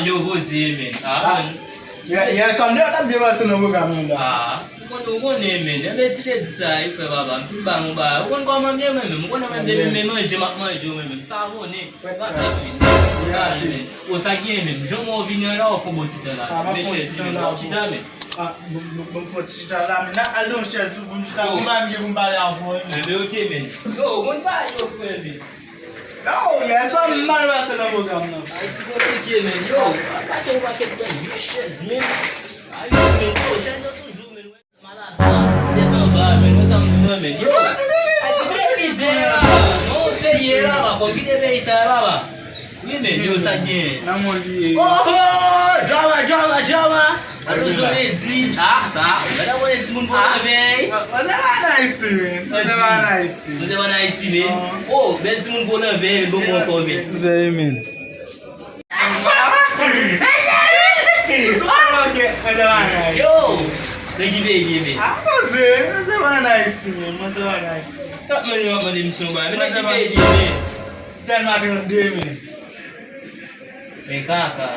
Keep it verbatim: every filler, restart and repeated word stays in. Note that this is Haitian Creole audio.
Yo poze, men. Ah, ah, men. Yè, yè swa m te ap byen pase nan pwogram nan la. Ah, ou konn, ou konnen, men. Lè Ledi te di sa, yo fè papa. M fin ba nou ba. Ou konn kòman m ye, mwen menm. Ou konnen mwen, depi men manje, m ap manje, mwen menm. Savonnen. Fèt pa tèt, men. Ou sa gen, men. Jan mwen vini an la, ou fè bon ti tan la. Ah, m ap fè bon ti tan la. Chita, men. Ah, bon, bon, bon, fè ti chita la, men. Al nan chèz ou, pou m chita. Ou pa m gen pou m pale avè w, men. Enben, oke, men. Yo, ou konn pa yo, frè, men. Yo, yè swa m mal pase nan pwogram nan. Ayiti konplike, men. Yo, pa te yon pakèt bann vye chèz, men. Ayiti, men, yo, chèz yo toujou, men. Malata, tèt anba, men. Mwen sa m di, mwen, men. Yo, Ayiti fè mizè, la. Non, se ye, la, pa. Kòm kite peyi sa, la, pa. Wi, men, yo, sa gen. Nan mond li ye. Oh, oh, drama, drama, drama. Alonzo Ledi, ah, sa, ou mèt ap konnen timoun volan vèy. Mwen te pa an Ayiti, men. Mwen te pa an Ayiti. Mwen te pa an Ayiti, men. Oh, bèl timoun volan vèy, men bon, bon kò, men. Zè, men. Yo, nan ki peyi, men? Ah, poze, mwen te pa an Ayiti, men. Mwen te pa an Ayiti. Tap mande, w ap mande misye yon bagay, men nan ki peyi, men? Dèlma trannde, men. Men kaka.